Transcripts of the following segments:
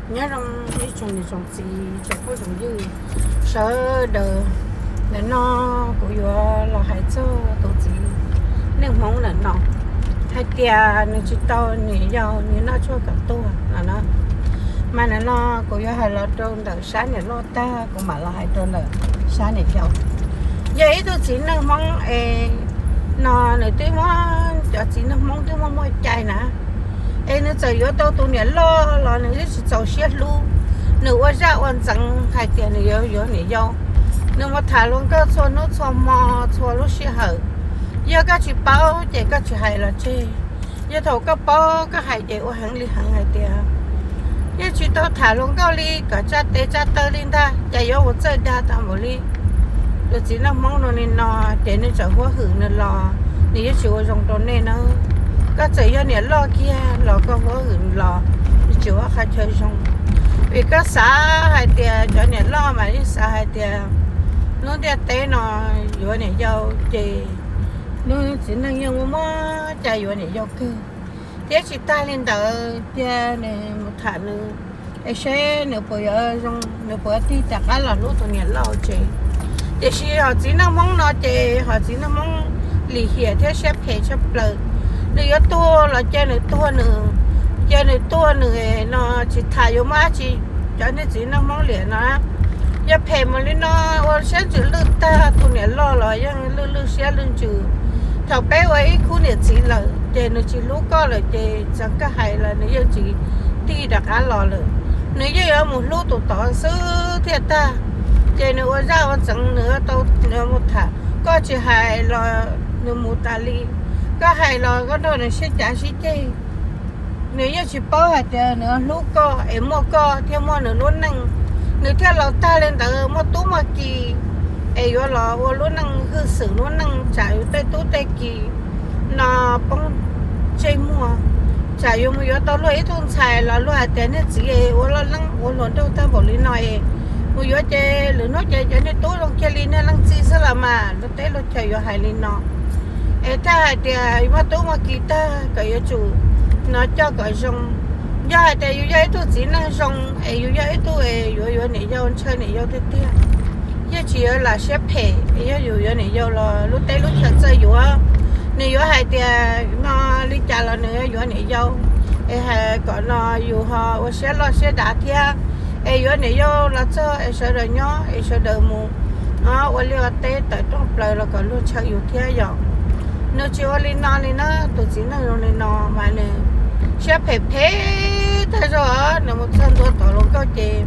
Nyob zoo ib tsoom niam tsoom txiv tsoom phooj tsoom ywg sawv daws, ntawm no kuv yuav los hais txog tus txiv neej Hmoob ntawm no hais tias nws tsis tau niam yau, nws noj tshuaj kom tuag no na. Mas ntawm no kuv yuav hais los rau ntawm sab niam loj tag, kuv mam los hais rau ntawm sab niam yau. Yog ib tug txiv neej Hmoob es no nws twb muab, cov txiv neej Hmoob twb muaj muaj cai na, es nws txawm yuav tau tus niam loj los nws twb tsis txaus siab hlub, nws ua zaj ua ntxeev hais tias nws yuav yuav niam yau. Nws mus tham hluas nkauj txhua hnub txhua hmo txhua lub sij hawm. Yog koj tsis paub ces koj tsis hais los tseg. Yog thaum koj paub koj hais ces ua heev li heev hais tias yeej tsis tau tham hluas nkauj li, kom tsa tes tsa taw li ntag, cas yuav mus txawj dag tag npaum li. Tus txiv neej Hmoob no li no, ces nws txawm huab hwm nws los nws yeej tsis ua zoo rau nej na. Koj txawm yog niam loj kiag los koj huab hwm nws los nws tsis ua qhov chaw zoo. Vim koj xav hais tias cov niam loj mas yeej xav hais tias lub ntiaj teb no yuav niam yau ces lub txiv neej yeej muaj muaj cai yuav niam yau kawg. Thiab tsis tag li ntawd tiag, nws mus tham nws es seb nws puas yuav zoo, nws puas tig rov qab los hlub tus niam loj tsev. Tiam sis hom txiv neej Hmoob no ces hom txiv neej Hmoob lim hiam thiab siab phem tshaj plaws. Nws yuav tuag los cia nws tuag nws, cia nws tuag nws no, tsis tham yuav muaj dab tsi. Cov niag txiv neej Hmoob liam no yog phem mus li no, ua siab ntsws lwj tag, tus niam loj los yeej lwj lwj siab lwj ntsws. Thaum peb ua ib khub niam txiv lawm ces nws tsis hlub koj lawm ces txawm koj hais los nws yeej tsis tig rov qab los lawm. Nws yeej yuav mus hlub tus tod xwb thiaj tag. Ces nws ua zaj ua ntxeev nws tau, nws mus tham, koj tsis hais los nws mus tas li. Koj hais los koj nrog nws sib cav sib ceg. Nws yeej tsis paub hais tias nws hlub koj es muaj koj thiaj muaj nws lub neej. Nws thiaj los tag li ntawd muaj tub muaj ki es yuav los ua lub neej hwj xwm lub neej tsam yus tej tub tej ki no poob ntsej muag. Tsam yus mus yuav tau luag ib tug ntxhais los luag hais tias niag txiv ua loj leeb ua hluas nraug tag npaum li no es mus yuav ces lwm hnub ces cov niag tub zoo kiag li niag leej txiv xwb los mas luag teb luag chaw yuav hais li no. Es thiaj hais tias muaj tub muaj ki tag kom yuav tsum no coj kom zoo. Yog hais tias yus yog ib tug txiv neej zoo es yus yog ib tug es yuav yuav niam yau ntshaw niam yau tiag tiag, yeej tsis yuav lam siab phem. Yog yus yuav niam yau los lub teb lub chaw txawj yuav. Nws yuav hais tias no li cas los nws yuav niam yau, es hais kom no yus ho ua siab loj siab dav thiab. Es yuav niam yau los txog es sawv daws nyob es sawv daws mus ua liaj ua teb tawm rooj plaws los kom luag ntshaw yus thiab yom. Nws tsis ua li no li na, tus txiv neej zoo li no mas nws siab phem phem tag zog. Nws mus txog ntua tom hluas nkauj ces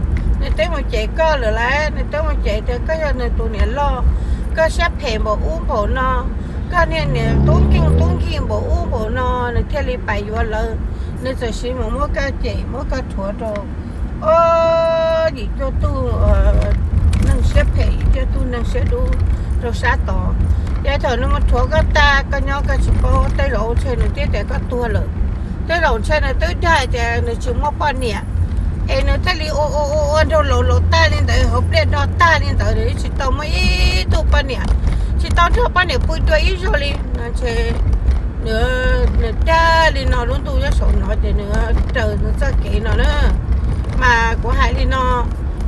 nws twb mus cem koj lawm lauj, nws twb mus cem tias koj yog nws tus niam loj, koj siab phem npaum ub npaum no, koj niag niam tub nkeeg tub nkeeg npaum ub npaum no, nws thiaj li pais yuav lawv. Nws txawm siv mus muab koj cem muab koj rhuav rau ob yim cuaj tug neeg siab phem, yim cuaj tug neeg siab dub rau sab tod. Ces thaum nws mus rhuav koj tag, koj nyob koj tsis paub, tej zaum ntshe nws twb tias koj tuag lawm. Tej zaum ntshe nws twb dag tias nws tsis muaj poj niam, es nws thiaj li ua ua ua ua nraug laus laus tag li ntawd, hauv pliaj do tag li ntawd, nws tsis tau muaj ib tug poj niam, tsis tau nrog poj niam pw dua ib zaug li no. Ntshe nws dag li no lub ntuj nyob saum no ces nws raws nws txoj kev no na. Mas kuv hais li no,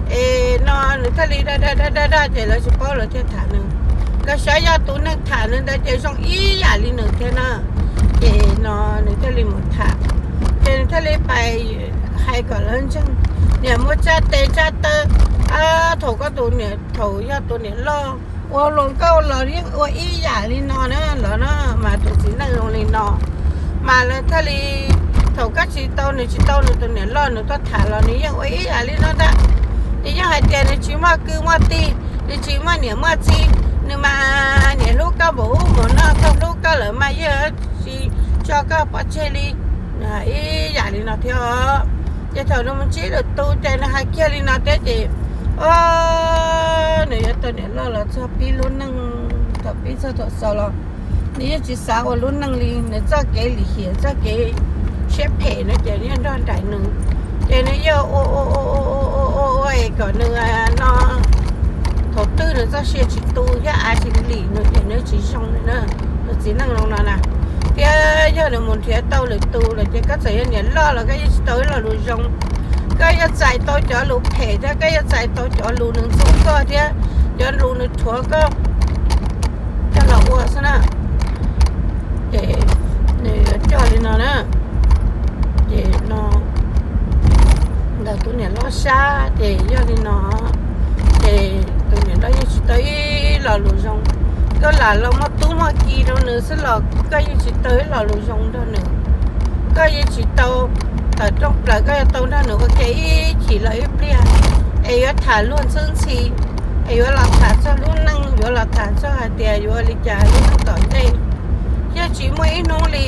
es no nws thiaj li dag dag dag dag dag ces lawv tsis paub lawv thiaj tham nws. Lawv xav yog tus neeg tham nws ntawd ces zoo ib yam li nws thiab na. Ces no nws thiaj li mus tham, ces nws thiaj li pais hais kom lawv ntseeg, niam muab tsab tes tsab taw. Thaum koj tus niam, thaum yog tus niam loj ua hluas nkauj los yeej ua ib yam li no na los na, mas tus txiv neej zoo li no. Mas lawv thiaj li, thaum koj tsis tau, nws tsis tau nws tus niam loj nws tuaj tham los nws yeej ua ib yam li no ntag. Nws yeej hais tias nws tsis muaj kwv muaj tij, nws tsis muaj niam muaj txiv, nws mas niam hlub koj npaum ub npaum no, koj hlub koj lawm mas yeej tsis tso koj pov tseg li. Ib yam li no thiab. Ces thaum nws mus ntsib lwm tus ces nws hais kiag li no thiab ces, o, nws yuav tau niam loj los txog pib lub neej, thaum pib txog thaum xaus los nws yeej tsis xav ua lub neej li. Nws txoj kev lim hiam txoj kev siab phem no ces yeej nrog nraim nws. Ces nws yeej ua ua ua ua ua ua es kom nws no, thaum twg nws txoj sia tsis tu thiab av tsis lim nws ces nws tsis zoo li na. Tus txiv neej zoo no na, thiab yog nws mus nrhiav tau lwm tus lawm ces koj txawm yog niam loj los koj yeej tsis tau ib lo lus zoo. koj yuav txais tau cov lus phem thiab koj yuav txais tau cov lus nws ntxub koj thiab cov lus nws rhuav koj coj los ua xwb na. Ces nws yuav coj li no na. Ces no ntawm tus niam loj sab ces yog li no, ces tus niam loj yeej tsis tau ib lo lus zoo. Koj lam los muaj tub muaj ki rau nws xwb los koj yeej tsis tau ib lo lus zoo nrog nws. Koj yeej tsis tau tawm rooj plaws, koj yuav tau nrog nws ua ke ib chim los ib pliag, es yuav tham luag ntxhwb ntxhi, es yuav los tham txog lub neej, yuav los tham txog hais tias yuav ua li cas lub neej tom ntej. Yog tsis muaj ib hnub li,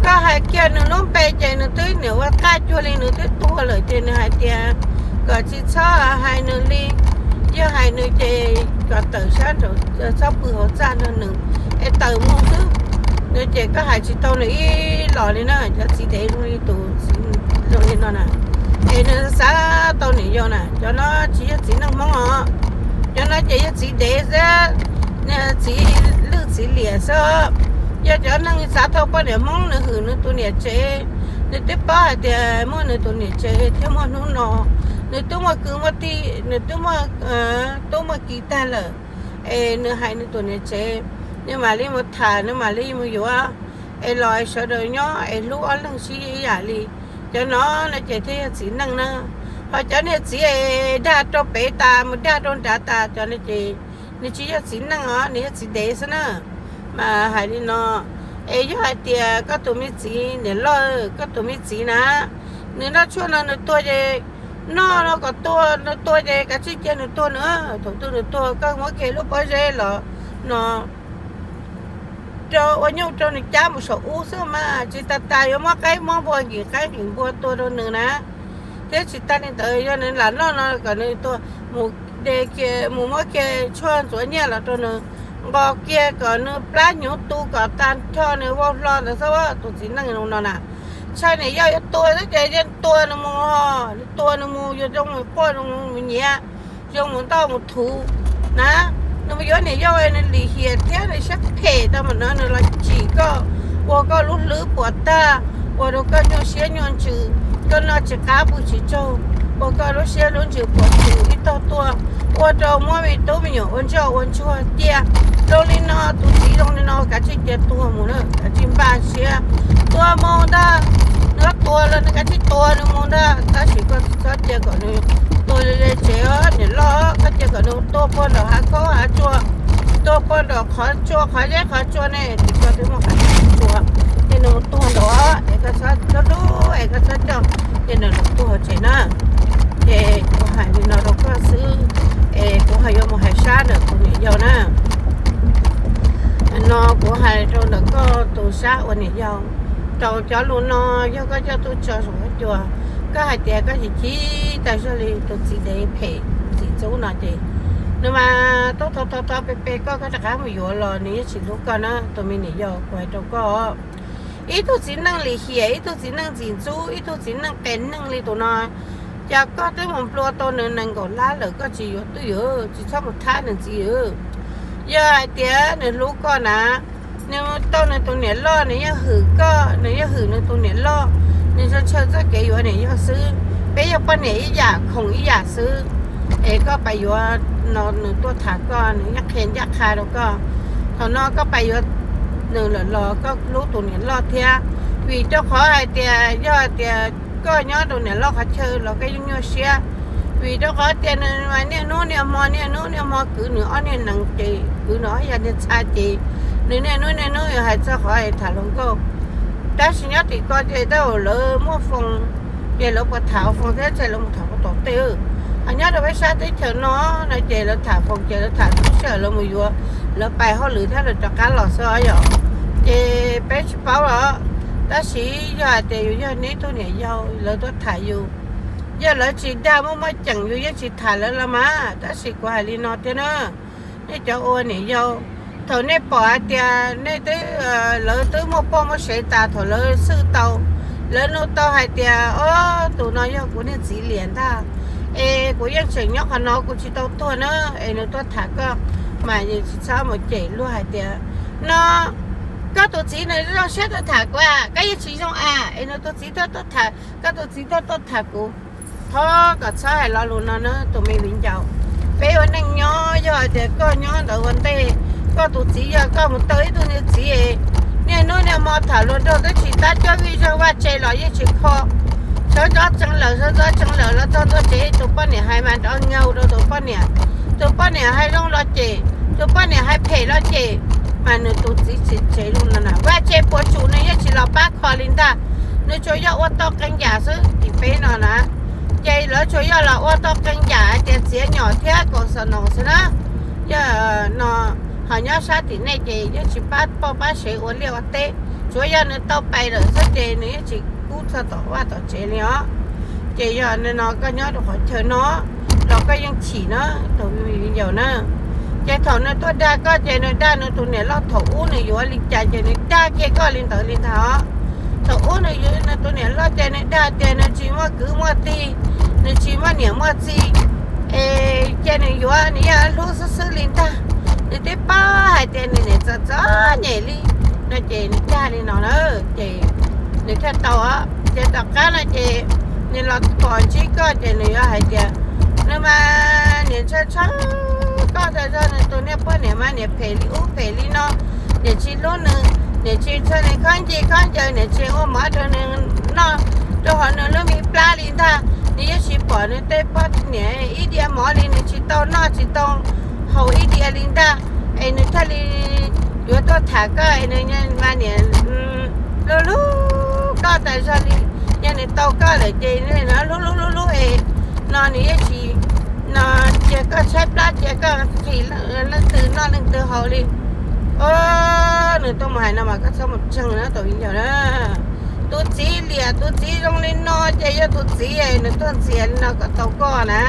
koj hais kiag nws lub npe ces nws twb niam ua qaj cuag li nws twb tuag lawm ces nws hais tias kom tsis txhob hais nws li. Yog hais nws ces kom tawm sab nraud, txhob pw hauv txaj nrog nws, es tawm mus xwb. Nws ces koj hais tsis tau nws ib los li na. Cov txiv dev zoo li tus zoo li no na, es nws xav tau niam yau na. Cov no tsis yog txiv neej Hmoob os, cov no ces yog txiv dev xwb, txiv lwj txiv liam xwb. Yog cov neeg xav tau poj niam Hmoob nws hwm nws tus niam tsev, nws twb paub hais tias muaj nws tus niam tsev thiab muaj hnub no, nws twb muaj kwv muaj tij, nws twb muaj tub muaj ki tag lawm, es nws hais nws tus niam tsev, nws mam li mus tham, nws mam li mus yuav, es los sawv daws nyob es hlub ob leeg sib ib yam li. Cov no no ces thiaj yog txiv neej na. Ho cov niag txiv es dag rau pem tas mus dag rau nrad tas, cov no ces nws tsis yog txiv neej os, nws yog txiv dev xwb na. Mas hais li no, es yog hais tias koj tus me txiv niam loj, koj tus me txiv na, nws noj tshuaj no nws tuag ces, noj no kom tuag, nws tuag ces kav tsij cia nws tuag nws. Thaum twg nws tuag koj muab kiag lub pob zeb los no rau ua nyuj rau nws cab mus saum ub xwb mas, tsis tas tas yuav muab qaib muab npua nkim qaib nkim npua tua rau nws na. Thiab tsis tas li ntawd, yog nws lam noj no kom nws tuag, mus de kiag, mus muab kiag tshuaj ntxuav nyiaj los rau nws, nqos kiag kom nws plab hnyuv tu kom tag nrho nws vau hlo ntawd xwb. Tus txiv neej no na, ntshai niam yau yuav tua xwb ces yeej tua nws mus, nws tua nws mus, yuav zoo mus quaj zoo mus nyiav, zoo mus ntoj mus thuv na. Nws mus yuav niam yau nws lim hiam thiab nws siab phem tau mas no nws los tsim koj, ua koj lub hlwb puas tag, ua rau koj nyuaj siab nyuaj ntsws, koj noj tsis qab pw tsis tsaug, ua koj lub siab lub ntsws puas tsuv ib tog tuaj, ua rau muab me tub me nyuam ua ntsoj ua ntsuag ciaj. Zoo li no, tus txiv zoo li no kav tsij cia tuag mus na, kav tsij npaj siab tuag mus ntag. Nws tua los nws kav tsij tua nws mus ntag, tab sis koj txhob cia kom nws tuag ze ze tsev os niam loj, koj cia kom nws tuag puag nraum hav khaub hav tsua, tuag puag nraum qhov tsua qhov zeb qhov tsua ne, ces koj twb muaj qhov tsua, ces nws tuag nraud es koj txhob hlub hlub es koj txhob coj, ces nws tuag tsev na. Ces kuv hais li no rau koj xwb, es kuv ho yuav mus hais sab ntawm tus niam yau na. No kuv hais rau ntawm koj tus sab ua niam yau, rau cov lus no, yog koj coj tuaj tso saum huab cua, koj hais tias koj chim chim tas zog li tus txiv dev phem txiv ntxub no ces nws mas tau tau tau tau pe pe koj, koj rov qab mus yuav los nws yeej tsis hlub koj na tus me niam yau, kuv hais rau koj. Ib tug txiv neej lim hiam, ib tug txiv neej txiv ntxub, ib tug txiv neej qias neeg li tus no, cas koj twb mus nplua tau nws nees nkaum lab lawm koj tsis yuav twj ywm, tsis txhob mus thab nws ntxiv. Yog hais tias nws hlub koj na, nws tau nws tus niam loj nws yeej hwm koj, nws yeej hwm nws tus niam loj, nws ntshaw ntshaw txoj kev yuav niam yau xwb. Peb yog poj niam ib yam khoom ib yam xwb, es koj pais yuav no nws tuaj tham koj nws yeej qhia ncaj qha rau koj. Thaum no koj pais yuav nws lawm los koj hlub tus niam loj thiab, vim rau qhov hais tias yog hais tias koj nyob rau niam loj qhov chaw los koj yeej nyuaj siab, vim rau qhov tias nws niaj hnub niaj hmo niaj hnub niaj hmo kwv nws ob niag nees ces kwv nws ob yag niag txha ces nws niaj hnub niaj hnub yuav hais txog qhov tham hluas nkauj. Tab sis nyob tim ko ces tej zaum lawv muaj foos, ces lawv puas tham foos thiab ces lawv mus tham foos tom tej. Ho nyob rau peb sab teb chaws no, no ces lawv tham foos ces lawv tham tub sij hawm lawv mus yuav, lawv pais hauj lwm thiab lawv rov qab los xwb os yom. Ces peb tsis paub los, tab sis yog hais tias yus yog neb tug niam yau lawv tuaj tham yus, yog lawv tsis dag muaj muaj ceem yus yeej tsis tham lawv los mas. Tab sis kuv hais li no thiab na, nej cov ua niam yau, thaum nej pom hais tias nej twb, lawv twb muaj poj muaj sev tas, thaum lawv xwj tau, lawv nug tau hais tias, o, tus no yog kuv niag txiv liam ntag, es kuv yeej tseem nyob qhov no kuv tsis tau tuag na, es nws tuaj tham koj, mas yus tsis txhob mus cem luag hais tias, no, koj tus txiv nws zoo siab tuaj tham kuv, koj yeej tsis zoo a, es nws tus txiv tuaj tuaj tham, koj tus txiv tuaj tuaj tham kuv. Thov kom txhob hais lo lus no na tus me viv ncaus. Peb ua neej nyob, yog hais tias koj nyob ntawd ua ntej, koj tus txiv yog koj mus tau ib tug niag txiv, niaj hnub niaj hmo tham hluas nraug twb tsis tab cuab vij zog, vaj tse los yeej tsis kho. Sawv ntxov tsees lawm, sawv ntxov tsees lawm los txog ntua tsev tus poj niam hais mas nrov nkaus rau tus poj niam. Tus poj niam hais zoo los cem, tus poj niam hais phem los cem, mas nws tus txiv tsis tsev zoo no na. Vaj tse puas tsum nws yeej tsis los pab kho li ntag. Nws tsuas yog ua tau qee yam xwb tim peb no na. Ces lawv tsuas yog los ua tau qee yam hais tias txiav nyom thiab kaus xos noos xwb na. Yog no, ho nyob sab tim nej ces yeej tsis pab poj pab sev ua liaj ua teb, tsuav yog nws tau pais lawm xwb ces nws yeej tsis kub txog tom vaj tom tsev li os. Ces yog no koj nyob rau qhov chaw no los koj yeej chim na, tus me viv ncaus na. Ces thaum nws tuaj dag koj ces nws dag nws tus niam loj thaum ub nws yuav li cas ces nws dag kiag koj li ntawd li ntag os. Thaum ub nws yuav nws tus niam loj ces nws dag tias nws tsis muaj kwv muaj tij, nws tsis muaj niam muaj txiv, es cia nws yuav nws yeej hlub xwb xwb li ntag. Nws twb paub hais tias nws niam txom txom nyem li no ces nws dag li no na, ces nws thiaj tau. Ces tom qab no ces nws los pom ntsib koj ces nws yuav hais tias nws mas niam ntshaw tshaj koj tas zog, nws tus niag poj niam mas niam phem li ub phem li no, niam tsis hlub nws, niam tsis txhawj nws khaub ncaws khaub ncaws, niam tsis ua mov rau nws noj rau hauv nws lub me plab li ntag. Nws yeej tsis pom nws tej poj niam ib diav mov li, nws tsis tau noj tsis tau haus ib diav li ntag. Es nws thiaj li yuav tuaj tham koj es nws mas niam hlub hlub koj tas zog li. Yog nws tau koj lawm ces hlub hlub hlub hlub es no nws yeej tsis no cia koj tshaib plab cia koj nqhis leej twg noj leej twg haus li. Nws tuaj mus hais no mas koj txhob mus tseeg na tus viv ncaus na. Tus txiv liam tus txiv zoo li no ces yog tus txiv nws tuaj ntxias li no kom tau koj na.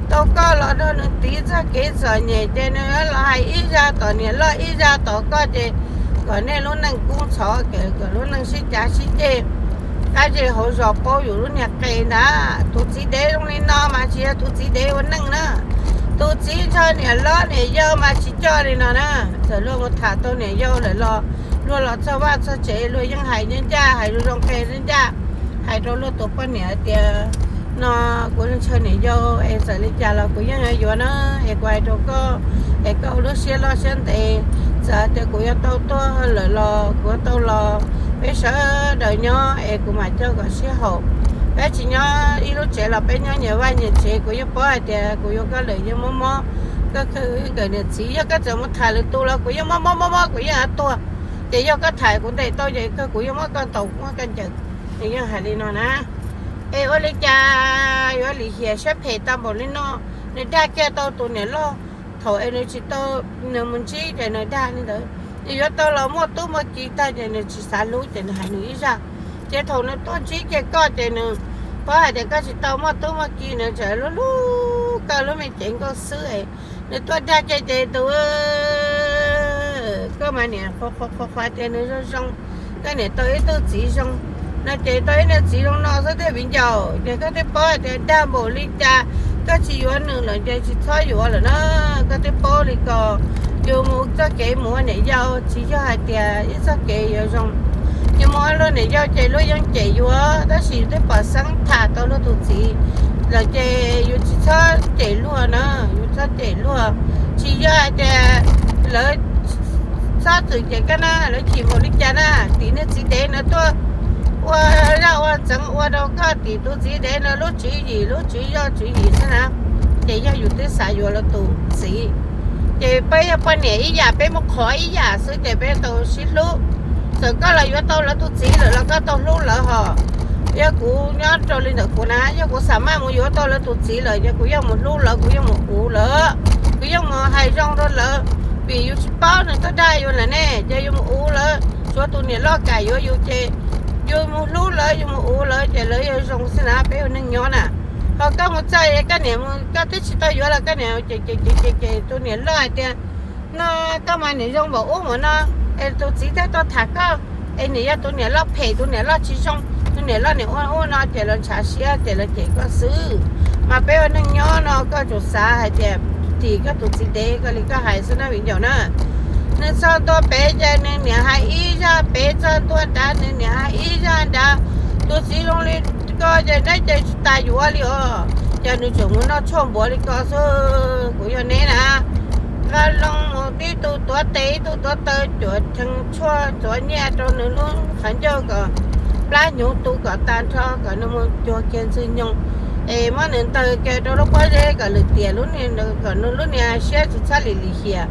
Tau koj los nrog nws tiv txoj kev txom nyem ces nws los hais ib zaj tom niam loj ib zaj tom koj ces kom nej lub neej kub ntxhov, kom lub neej sib cav sib ceg, qab zej hauv zos paub yus lub niag qe ntag. Tus txiv dev zoo li no mas tsis yog tus txiv dev ua neej na. Tus txiv ntshaw niam loj niam yau mas tsis coj li no na. Txawm luag mus tham tau niam yau lawm los luag los txog vaj txog tsev luag yeej hais ncaj ncaj, hais zoo zoo qe ncaj ncaj, hais rau luag tus poj niam tias no kuv ntshaw niam yau es txawm li cas los kuv yeej yuav yuav na, es kuv hais rau koj es koj ua lub siab loj siab ntev, txawm tias kuv yuav tau tuag lawm los kuv yuav tau los peb sawv daws nyob es kuv mam coj kom sib haum. Peb tsis nyob ib lub tsev los peb nyob nyias vaj nyias tsev, kuv yeej paub hais tias kuv yuav koj lawm yeej mob mob, koj khaws nkawm niam txiv, yog koj txawm mus tham lwm tus los kuv yeej mob mob mob mob kuv yeej tuag. Ces yog koj tham kuv ntes tau ces kawg kuv yeej muab koj ntaus muab koj ncaws. Nws yeej hais li no na. Es ua li cas yuav lim hiam siab phem tau npaum li no? Nws dag kiag tau tus niam loj, thaum es nws tsis tau, nws mus ntsib ces nws dag li ntawd. Nws yuav tau los muaj tub muaj ki tag ces nws tsis xav hlub ces nws hais nws ib zaj. Ces thaum nws tuaj ntsib kiag koj ces nws paub hais tias koj tsis tau muaj tub muaj ki, nws tseem hlub hlub koj lub me cev nkauj xwb. Nws tuaj dag kiag ces tus koj mas niam qhuas qhuas qhuas tias nws zoo zoo, koj niam tau ib tug txiv zoo no ces tau ib niag txiv zoo no xwb thiaj viv ncaus. Ces koj twb paub hais tias dag npaum li cas, koj tsis yuav nws lawm ces tsis txhob yuav lawm na. Koj twb paub li ko, yus mus txoj kev mus ua niam yau tsis yog hais tias ib txoj kev yuav zoo. Yus mus ua luag niam yau ces luag yeej cem yus, tab sis yus twb pom xeeb tham tau luag tus txiv lawm ces yus tsis txhob cem luag na, yus txhob cem luag. Tsis yog hais tias lawv txhob txwm cem koj na, lawv chim npaum li cas na, tim niag txiv dev no tuaj ua zaj ua txeev ua rau koj, tim tus txiv dev no lub tswv yim lub tswv yoj tswv yim xwb na. Ces yog yus twb xav yuav lawv tus txiv, ces peb yog poj niam ib yam, peb muab qhov ib yam xwb ces peb tau sib hlub. Txawm koj los yuav tau lawv tus txiv lawm los koj tau hlub lawv hos. Yog kuv nyob rau li ntawm kuv na, yog kuv xam maj mus yuav tau lawv tus txiv lawm ces kuv yeej mus hlub lawv, kuv yeej mus uv lawv, kuv yeej mus hais zoo rau lawv. Vim yus tsis paub nws tuaj dag yus lawm ne, ces yus mus uv lawv, tsuav tus niam loj kam yuav yus ces yus mus hlub lawv, yus mus uv lawv ces lawv yuav zoo xwb na, peb ua neej nyob na. Ho koj mus txog koj niam, koj twb tsis tau yuav los koj niam ces, ces, ces, ces tus niam loj hais tias no koj mas niam zoo npaum ub npaum no, es tus txiv thiaj tuaj tham koj, es niam yog tus niam loj phem, tus niam loj tsis zoo, tus niam loj niam ua ub no ces lawv ntshav siab ces lawv cem koj xwb. Mas peb ua neej nyob no koj tsum xav hais tias tim koj tus txiv dev koj li koj hais xwb na viv ncaus na. Nws txog ntua pem ces nws niam hais ib zaj pem, txog ntua nrad nws niam hais ib zaj nrad. Tus txiv zoo li koj ces neb ces tsis tas yuav li os, ces nws tseem mus noj tshuaj npuav li ko xwb. Kuv yog neb na, nqa loo mus tib tug tuav tes ib tug tuav taw, cuam cheem tshuaj txuav nyiaj rau nws lub qhov ncauj kom plab hnyuv tu kom tag nrho kom nws mus cuag kiag ntxwg nyoog, es muab nws ntawg kiag rau lub pob zeb kom lwm tiam lub niag, kom nws lub niag siab tsis txhob lim lim hiam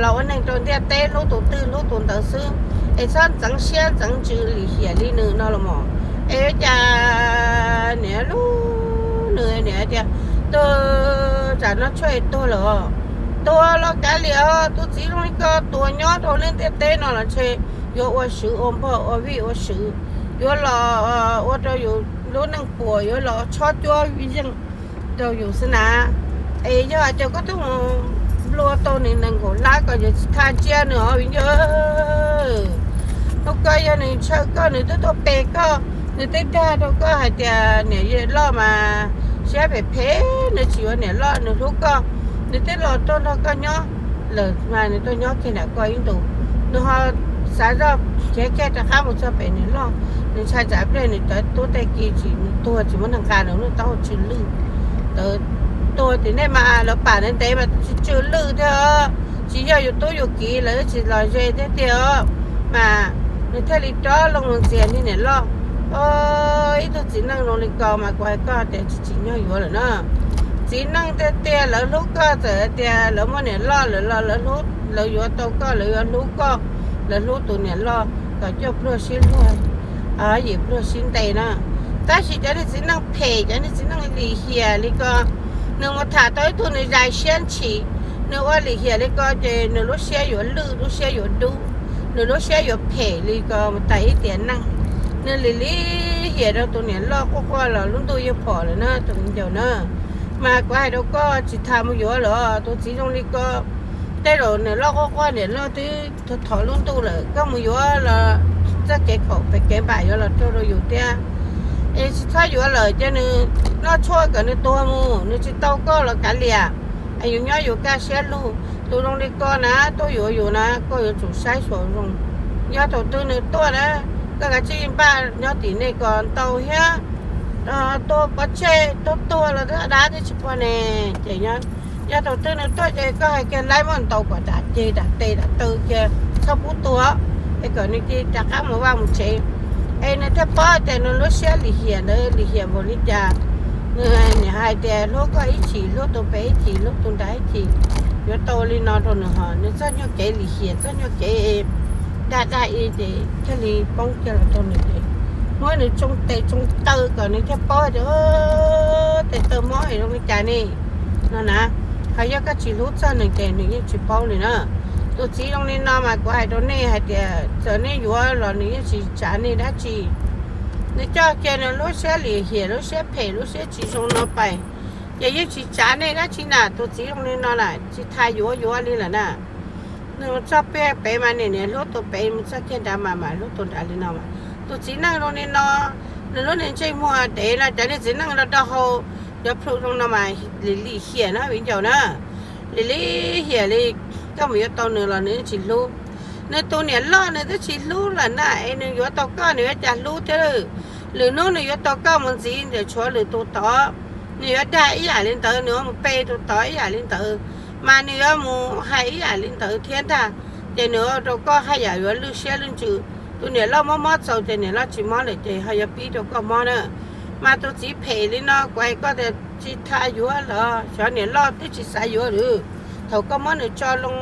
los ua neeg rau ntiaj teb, hlub tus twg hlub tus ntawd xwb, es txhob ntxeev siab ntxeev ntsws lim hiam li nws no los mas. Es cas niam lub nws niam tias, tuag, tsam no tshuaj es tuag lawm os, tuag los kav liam os, tus txiv zoo li ko tuag nyob rau lub ntiaj teb no los ntshe yuav ua swv ua npog ua vij ua swv, yuav los ua rau yus lub neej puas, yuav los chob cuab yeej rau yus xwb na. Es yog hais tias koj twb mus nplua tau nws nees nkaum hlab ko ces tsis tha ntsia nws os viv ncaus. Hnub koj yog nws ntshaw koj, nws twb tuaj pe koj, nws twb dag rau koj hais tias niam loj mas siab phem phem, nws tsis yuav niam loj, nws hlub koj, nws twb los tuaj nrog koj nyob lawm mas nws tuaj nyob kiag nram koj ib ntus, nws ho xav zoj khiav kiag rov qab mus txog pem niam loj, nws ntshai tsam pliag nws tawv tub tej kiv tsis, nws tuag tsis muaj neeg nqa nws lub taub hau tsw lwj. Tawv tuag tim nej mas lawv pam ntev ntev mas tsis tsw lwj thiab, tsis yog yus tub yus kiv lawv tsis los ze thiab tiag os. Mas nws thiaj li rov loo mus ntxias niag niam loj. Ib tug txiv neej zoo li ko mas kuv hais koj tias tsis tsim nyog yuav lawm na. Txiv neej tiag tiag lawv hlub koj, txawm tias lawv muaj niam loj lawm los lawv hlub, lawv yuav tau koj, lawv yuav hlub koj, lawv hlub tus niam loj kom cuaj pluag sib luag, yim pluag sib ntes na. Tab sis cov niag txiv neej phem, cov niag txiv neej lim hiam li ko, nws mus tham tau ib tug nws zais siab ntshis, nws ua lim hiam li ko ces nws lub siab yuav lwj, lub siab yuav dub, nws lub siab yuav phem li ko mus tas ib tiam neej. Nws lim lim hiam rau tus niam loj quaj quaj los lub ntuj yeej pom lawm na tus viv ncaus na. Mas kuv hais rau koj tsis tas mus yuav lawm, tus txiv zoo li ko, tej zaum niam loj quaj quaj niam loj twb thov lub ntuj lawm, koj mus yuav los txoj kev khaum pem kev npam yuav los raug rau yus thiab. Es tsis txhob yuav lawm, cia nws noj tshuaj kom nws tuag mus, nws tsis tau koj los kav liam. Es yus nyob yus kaj siab lug, tus zoo li ko na tuaj yuav yus na koj yuav tsum saib xyuas zoo. Yog thaum twg nws tuaj na, koj kav tsij npaj nyob tim nej ko ntau thiab, tuag pov tseg tuag tuag los dab dab thiab tsis pom ne. Ces yog thaum twg nws tuaj ces koj hais kiag laib muab ntaus kom dam ceg dam tes dam taw kiag txhob pub tuag, es kom nws cia li rov qab mus vaj mus tsev. Es nws thiaj paub tias nws lub siab lim hiam ntawd lim hiam npaum li cas. Nws nim hais tias hlub koj ib chim, hlub tus pem ib chim, hlub tus nrad ib chim, yuav tau li no rau nws ho nws txoj nyuag kev lim hiam, txoj nyuag kev dag dag i ces thiaj li poob kiag los rau nws ces muab nws tsoo tes tsoo taw kom nws thiaj paub tias tes taw mob es zoo li cas ne no na. Ho yog koj tsis hlub txog nws ces nws yeej tsis paub li na. Tus txiv zoo li no mas kuv hais rau nej hais tias txawm nej yuav los nws yeej tsis tsav nej dab tsi. Nws coj kiag nws lub siab lim hiam, lub siab phem, lub siab tsis zoo no pais, ces yeej tsis tsav nej dab tsi na. Tus txiv zoo li no na tsis tas yuav yuav li lawm na. Nws mus txog pem mas nim niam hlub tus pem, mus txog kiag nrad mas mam hlub tus nrad li no mas. Tus txiv neej zoo li no, nws lub niag ntsej muag dev no, cov niag txiv neej rau rau hau, cov plhu zoo no mas lim lim hiam na viv ncaus na. Lim lim hiam li, koj mus yuav tau nws los nws yeej tsis hlub. Nws tus niam loj nws twb tsis hlub lawm na, es nws yuav tau koj nws yuav cas hlub thiab lawm. Lwm hnub nws yuav tau koj mus ntxiv ntawm tshuav lwm tus tod, nws yuav dag ib yam li ntawd, nws yuav mus pe tus tod ib yam li ntawd, mas nws yuav mus hais ib yam li ntawd thiab ntag. Ces nws ua rau koj haj yam yuav lwj siab lwj ntsws. Tus niam loj mob mob txaus ces niam loj tsis mob lawm ces ho yuav pib rau koj mob na. Mas tus txiv phem li no kuv hais koj tias tsis tas yuav los xyov niam loj twb tsis xav yuav lawm. Thaum koj muab nws tso loo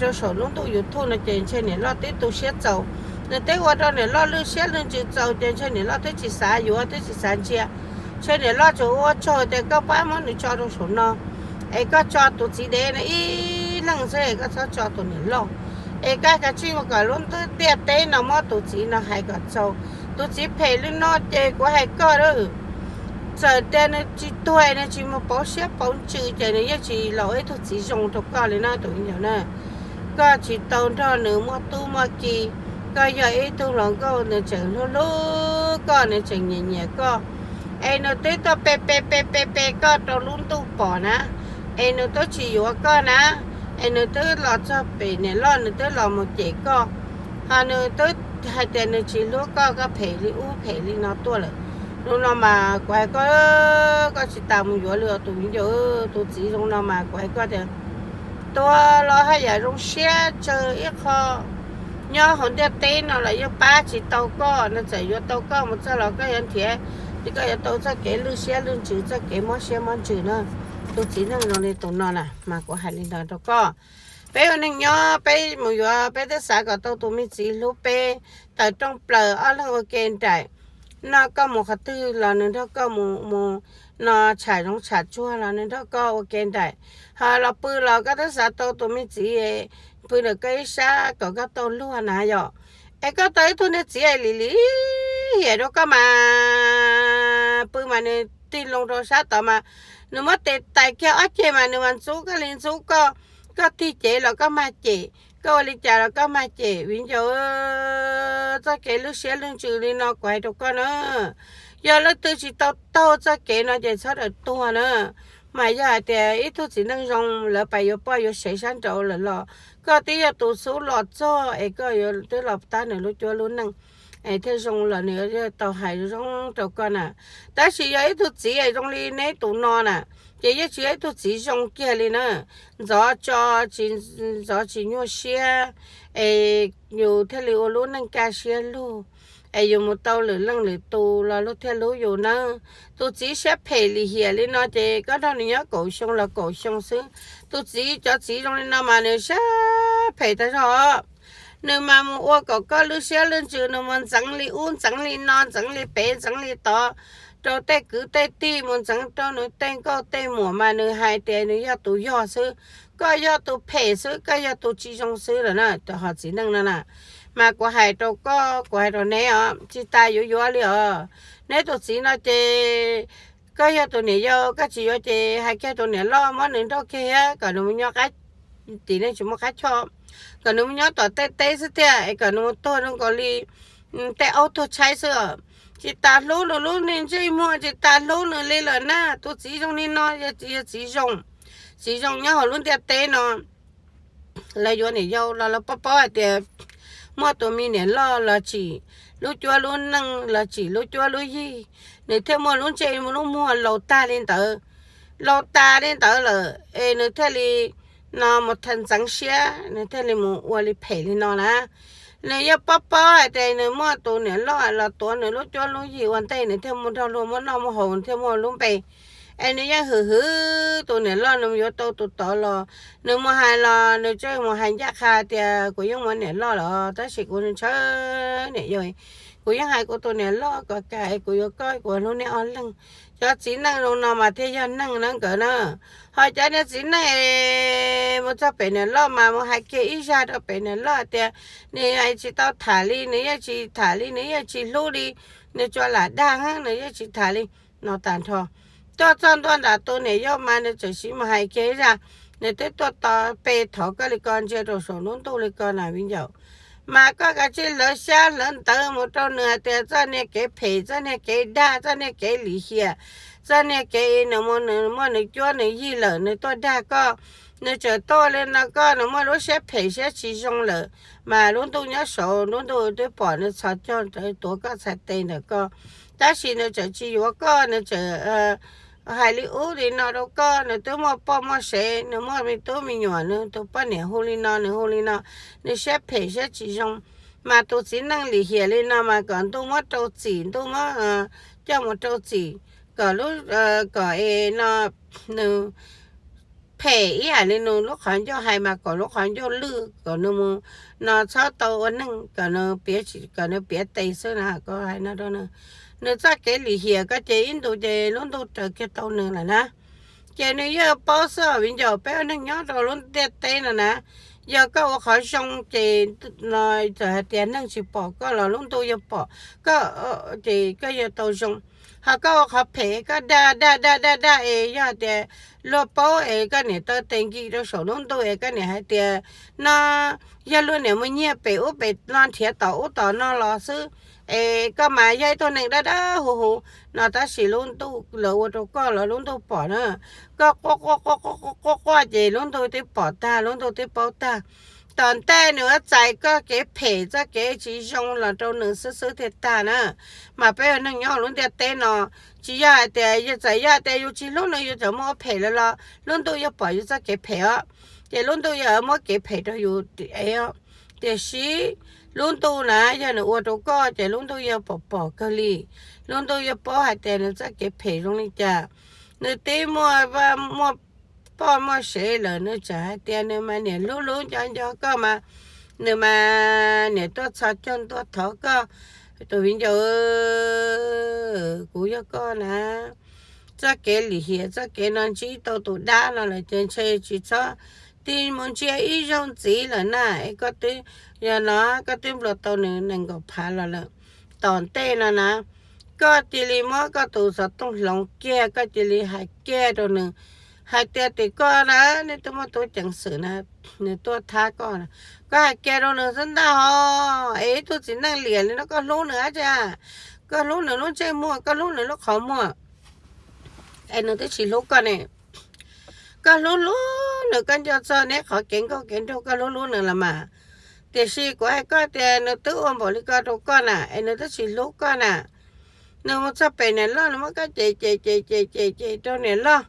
rau saum lub ntuj YouTube no ces ntshe niam loj twb tu siab txaus. Nws twb ua rau niam loj lwj siab lwj ntsws txaus ces ntshe niam loj twb tsis xav yuav twb tsis xav ntsia. Ntshe niam loj tsuas ua tsaug tias koj pab muab nws tso rau saum no, es koj tso tus txiv dev no ib leeg xwb, koj txhob tso tus niam loj. Es koj kav tsij mus kom lub ntiaj teb no muab tus txiv no hais kom txaus. Tus txiv phem li no ces kuv hais koj lawm, txawm tias nws tsis tuag nws tsis mus pauv siab pauv ntsws ces nws yeej tsis los ua ib tug txiv zoo rau koj li no tus viv ncaus na. Koj tsis tau nrog nws muaj tub muaj ki, koj yog ib tug hluas nkauj nws tseem hlub hlub koj, nws tseem nyiam nyiam koj, es nws twb tuaj pe pe pe pe pe koj rau lub ntuj pom na, es nws twb tsis yuav koj na, es nws twb los txog pem niam loj nws twb los mus cem koj, ho nws twb hais tias nws tsis hlub koj, koj phem li ub phem li no tuaj lawm. Zoo no mas kuv hais koj, koj tsis tas mus yuav li os tus viv ncaus. Tus txiv zoo no mas kuv hais koj tias, tuag los haj yam zoo siab tsawg ib qho. Nyob hauv ntiaj teb no los yeej pab tsis tau koj no, txawm yuav tau koj mus txog los koj yuav nrhiav, koj yuav tau txoj kev lwj siab lwj ntsws, txoj kev mob siab mob ntsws na. Tus txiv neej zoo li tus no na mas kuv hais li ntawd rau koj. Peb ua neej nyob peb mus yuav peb twb xav kom tau tus me txiv hlub peb, tawm rooj plaws ob leeg ua ke nraim, no koj mus qhov twg los nws nrog koj mus, mus no tsham zoov tsham tsuag los nws nrog koj ua ke nraim, ho los pw los koj twb xav tau tus me txiv pw ntawm koj ib sab kom koj tau luag na yom. Es koj tau ib tug niag txiv lim lim hiam rau koj mas, pw mas nws tig loo rau sab tod mas, nws muab tes tais kiag ob ceg mas nws mas ntxub koj li ntxub koj, koj tig cev los koj mag cem, koj ua li cas los koj mag cem viv ncaus. Txoj kev lwj siab lwj ntsws li no kuv hais rau koj na, yog leej twg tsis tau taug txoj kev no ces txhob rawm tuag na. Mas yog hais tias ib tug txiv neej zoo lawv pais yuav poj yuav sev sab nraud lawm los koj twb yog tus xub los txog es koj yuav twb los tab nws lub cuab lub neej es thiaj zoo los nws tau hais zoo rau koj na. Tab sis yog ib tug txiv zoo li neb tus no na, ces yeej tsis yog ib tug txiv zoo kiag li na. Ntxov tso, ntxov tsis nyuaj siab, es yus thiaj li ua lub neej kaj siab lug, es yus mus tau lwm leej lwm tus los luag thiaj hlub yus nawb. Tus txiv siab phem lim hiam li no ces koj nrog nws nyob kaum xyoo los kaum xyoo xwb. Tus txiv, cov txiv zoo li no mas nws siab phem tag zog. Nws mas mus ua kom koj lwj siab lwj ntsws, nws mus ntxeev li ub ntxeev li no, ntxeev li pem ntxeev li tod, rau tej kwv tej tij, mus ntxeev rau nws tej nkauj tej muam mas nws hais tias nws yog tus yog xwb, koj yog tus phem xwb, koj yog tus tsis zoo xwb lawm na. Cov ho txiv neej no na, mas kuv hais rau koj, kuv hais rau neb os, tsis tas yuav yuav li os. Neb tus txiv no ces koj yog tus niam yau, koj tsis yuav ces hais kiag tus niam loj muab nws nrauj kiag thiab kom nws mus nyob qab, tim nej tsis muaj qab choj, kom nws mus nyob tom tej teb xwb tiag, es kom nws mus tuag zoo nkaus li tej aub tuag tshaib xwb os. Tsis tas hlub nws lub niag ntsej muag, tsis tas hlub nws li lawm na. Tus txiv zoo li no yog txiv zoo, txiv zoo nyob hauv lub ntiaj teb no. Lawv yuav niam yau los lawv paub paub hais tias muaj tus me niam loj los tsim lub cuab lub neej, los tsim lub cuab lub yig, nws thiaj muaj lub ntsej lub muag laus tag li ntawd, laus tas li ntawd lawm es nws thiaj li no mus ntxeev siab, nws thiaj li mus ua li phem li no na. Nws yeej paub paub hais tias nws muaj tus niam loj los tuav nws lub cuab lub yig ua ntej, nws thiaj muaj nrog luag muaj noj muaj haus, nws thiaj muaj lub npe. Es nws yeej hwm hwv tus niam loj, nws mus yuav tau tus tod los nws mus hais los nws tseem mus hais ncaj qha tias kuv yeej muaj niam loj lawm, tab sis kuv ntshaw niam yau, kuv yeej hais kuv tus niam loj kom kam es kuv yuav koj, kuv hlub nej ob leeg. Cov txiv neej zoo no mas thiaj yog neeg na nkawd na. Ho cov niag txiv neej es mus txog pem niam loj mas mus hais kiag ib zaj rau pem niam loj tias nws tsis tau tham li, nws yeej tsis tham li, nws yeej tsis hlub li, nws tsuas lam dag heev, nws yeej tsis tham li no tag nrho. Tuaj txog ntua nram tus niam yau mas nws tseem siv mus hais kiag ib zaj, nws twb tuaj to pe thov koj li ko ntsia rau saum lub ntuj li ko na viv ncaus. Mas koj kav tsij hlawv xyab hlawv ntawv mus rau nws hais tias txoj niag kev phem, txoj niag kev dag, txoj niag kev lim hiam, txoj niag kev nws mus nws muaj nws cuab nws yig lawm nws tuaj dag koj, nws tseem tuaj li no koj, nws muaj lub siab phem siab tsis zoo lawm. Mas lub ntuj nyob saud lub ntuj twb pom nws txhos caug tuav koj txhais tes ntawm ko, tab sis nws tseem tsis yuav koj, nws tseem hais li ub li no rau koj. Nws twb muaj poj muaj sev, nws muaj me tub me nyuam, nws tus poj niam hu li no nws hu li no, nws siab phem siab tsis zoo. Mas tus txiv neej lim hiam li no mas kom ntuj muab rau txim, ntuj muab coj mus rau txim, kom lub, kom es no nws phem ib yam li nws lub qhov ncauj hais mas kom lub qhov ncauj lwj, kom nws mus no txhob tau ua neeg, kom nws piav tes xwb na. Koj hais no rau nws, nws txoj kev lim hiam ko ces ib ntus ces lub ntuj raws kiag tau nws lawm na. Ces nws yeej paub xwb os viv ncaus, peb ua neeg nyob rau lub ntiaj teb no na, yog koj ua qhov zoo ces no txawm hais tias neeg tsis pom koj los lub ntuj yeej pom koj, ces koj yuav tau zoo. Ho koj ua qhov phem, koj dag dag dag dag dag es yog hais tias luag paub es koj niam taw tes nkim rau saum lub ntuj es koj niam hais tias no yog luag niam mus nyiag pem ub pem no nrhiav tom ub tom no los xwb, es koj mas yog ib tug neeg dawb dawb huv huv no, tab sis lub ntuj lawv ua rau koj los lub ntuj pom na. Koj quaj quaj quaj quaj quaj quaj ces lub ntuj twb pom tag, lub ntuj twb paub tag. tom ntej nws yuav txais koj kev phem txoj kev tsis zoo los rau nws xwb xwb thiaj tag na. Mas peb ua neeg nyob lub ntiaj teb no, tsis yog hais tias yog txawm yog tias yus tsis hlub nws yus txawm muaj ua phem lawm los lub ntuj yog pom yus txoj kev phem os, ces lub ntuj yog muab kev phem rau yus. Tiam sis lub ntuj na yog nws ua rau koj ces lub ntuj yog pom pom kawg li. Lub ntuj yog paub hais tias nws txoj kev phem zoo li cas. Nws twb muaj muaj poj muaj sev lawm nws tseem hais tias nws mas niam hlub hlub nco nco koj mas, nws mas niam tuaj txhos caug tuaj thov koj. Tus viv ncaus, kuv yog koj na, txoj kev lim hiam txoj kev no ntsib tau tus dab no lawm ces ntshe tsis txhob tig mus ntsia ib zaug ntxiv lawm na. Es koj twb, yog no koj twb nplua tau nws nees nkaum phav los lawm. Tom ntej no na, koj cia li muab koj tus xov tooj hloov kiag, koj cia li hais kiag rau nws hais tias tim koj na, nej twb muaj tub ceev xwm na, nws tuaj thab koj na. Koj hais kiag rau nws xwb ntag os. Es ib tug txiv neej liam li no koj hlub nws dab tsi? Koj hlub nws lub ntsej muag, koj hlub nws lub qhov muag, es nws twb tsis hlub koj ne. Koj hlub hlub nws, koj nco txog neb qhov kev nkauj kev nraug koj hlub hlub nws los mas. Tiam sis kuv hais koj tias nws twb ua npaum li ko rau koj na, es nws twb tsis hlub koj na. Nws mus txog pem niam loj nws muab koj cem cem cem cem cem cem rau niam loj.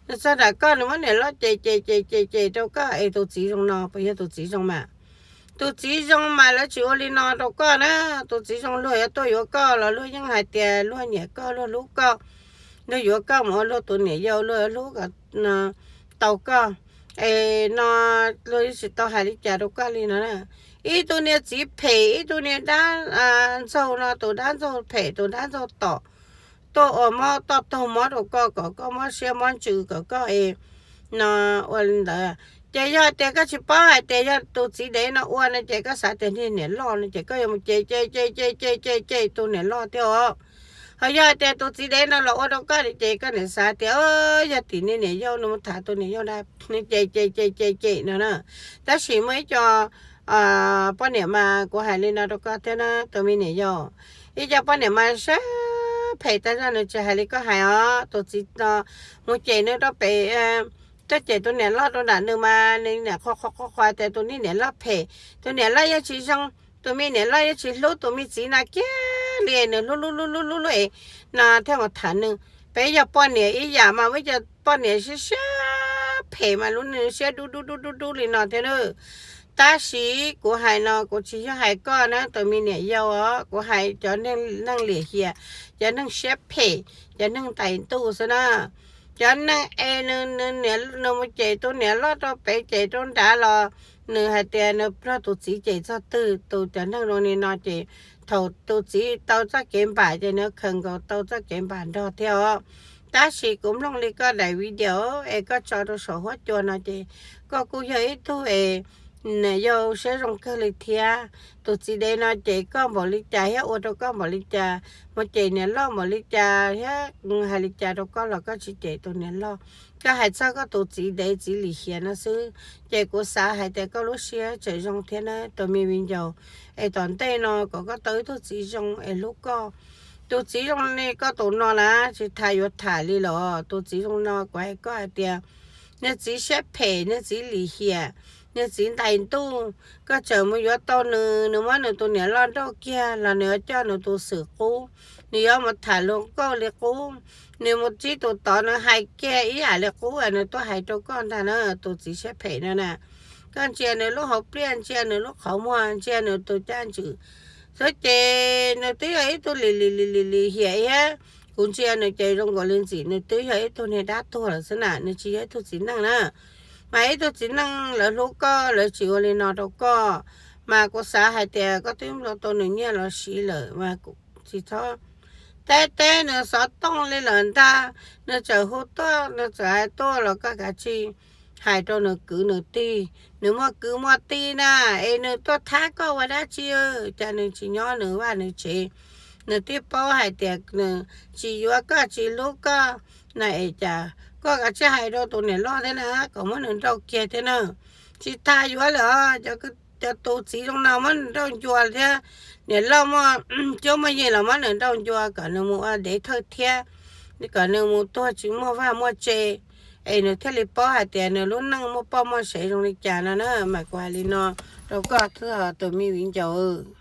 Nws txog nram koj nws muab niam loj cem cem cem cem cem rau koj, es tus txiv zoo no puas yog tus txiv zoo mas? Tus txiv zoo mas lawv tsis ua li no rau koj na. Tus txiv zoo luag yuav tuaj yuav koj los luag yeej hais tias luag nyiam koj, luag hlub koj, luag yuav koj mus ua luag tus niam yau, luag hlub kom tau koj. Es no luag tsis tau hais li cas rau koj li no na. Ib tug niag txiv phem, ib tug niag dab ntxaug no, tus dab ntxaug phem, tus dab ntxaug tom, tuaj ua mob toj taug mob rau koj kom koj mob siab mob ntsws kom koj es no ua li ntawd. Ces yog tias koj tsis paub hais tias yog tus txiv dev no ua no ces koj xav tias niag niam loj no ces koj yuav mus cem cem cem cem cem cem cem tus niam loj thiab os. Ho yog tias tus txiv dev no los ua rau koj ces koj niam xav tias yog tim niag niam yau no mus tham tus niam yau na, cem cem cem cem cem no na. Tab sis muaj ib co poj niam mas kuv hais li no rau koj thiab na tus me niam yau, ib co poj niam mas siab phem tag zog, nws tsis hais li koj hais os. Tus txiv no mus cem nws rau pem, tuaj cem tus niam loj rau nram nws mas nws niam qhuas qhuas qhuas qhuas tias tus niag niam loj phem, tus niam loj yeej tsis zoo, tus me niam loj yeej tsis hlub tus me txiv no kiag li, nws hlub hlub hlub hlub hlub hlub es no thiaj mus tham nws. Peb yog poj niam ib yam mas muaj ib co poj niam siab siab phem mas lub siab dub dub dub dub dub li no thiab na. Tab sis kuv hais no kuv tsis yog hais koj na tus me niam yau os, kuv hais cov neeg liam hiam, cov neeg siab phem, cov neeg ntais ntuj xwb na. Cov neeg es nws mus cem tus niam loj rau pem cem rau nrad los nws hais tias nws plog tus txiv cem txog twg, tus cov neeg zoo li no ces thaum tus txiv tau txoj kev npam ces nws khaws nkaus tau txoj kev npam nrog thiab os. Tab sis kuv mloog li koj daim video es koj tso rau saum huab cua no ces koj kuj yog ib tug es niam yau siab zoo kawg li thiab. Tus txiv dev no cem koj npaum li cas thiab ua rau koj npaum li cas, mus cem niam loj npaum li cas thiab hais li cas rau koj los koj tsis cem tus niam loj. Koj hais txog koj tus txiv dev txiv lim hiam no xwb, ces kuv xav hais tias koj lub siab tseem zoo thiab na tus me viv ncaus. Es tom ntej no kom koj tau ib tug txiv zoo es hlub koj. Tus txiv zoo li koj tus no na tsis tas yuav tham li los. Tus txiv zoo no kuv hais koj hais tias niag txiv siab phem, niag txiv lim hiam, niag txiv ntais ntuj. Koj tseem mus yuav tau nws, nws muab nws tus niam loj nrauj kiag los nws yuav coj nws tus xwm qub, nws yuav mus tham luag nkauj li qub, nws mus ntsib tus tod nws hais kiag ib yam li qub nws tuaj hais rau koj ntag na tus txiv siab phem no na. Koj ntsia nws lub hauv pliaj, ntsia nws lub qhov muag, ntsia nws tus caj ntswm xwb ces nws twb yog ib tug lim lim lim lim lim hiam thiab. Kuv ntsia nws ces zoo nkaus li ntxim nws twb yog ib tug niag dab tuag lawm xwb na, nws tsis yog ib tug txiv neej na. Mas ib tug txiv neej lawv hlub koj lawv tsis ua li no rau koj. Mas kuv xav hais tias koj twb nplua tau nws nyiaj los siv lawm mas tsis txhob teb teb nws xov tooj li lawm ntag. Nws txawm hu tuaj nws txawm hais tuaj los koj kav tsij hais rau nws kwv nws tij. Nws muaj kwv muaj tij na, es nws tuaj thab koj ua dab tsi? Cas nws tsis nyob nws vaj nws tsev? Nws twb paub hais tias nws tsis yuav koj tsis hlub koj na, es cas koj kav tsij hais rau tus niam loj thiab na kom muab nws nrauj kiag thiab na. Tsis tas yuav lawm os, cov tus txiv zoo no muab nws nrauj ncua thiab. Niam loj muaj cuab muaj yig los muab nws nrauj ncua kom nws mus ua dev thawj thiab, kom nws mus tuag tsis muaj vaj muaj tse, es nws thiaj li paub hais tias nws lub neej muaj poj muaj sev zoo li cas no na. Mas kuv hais li no Rau koj xwb os tus me viv ncaus.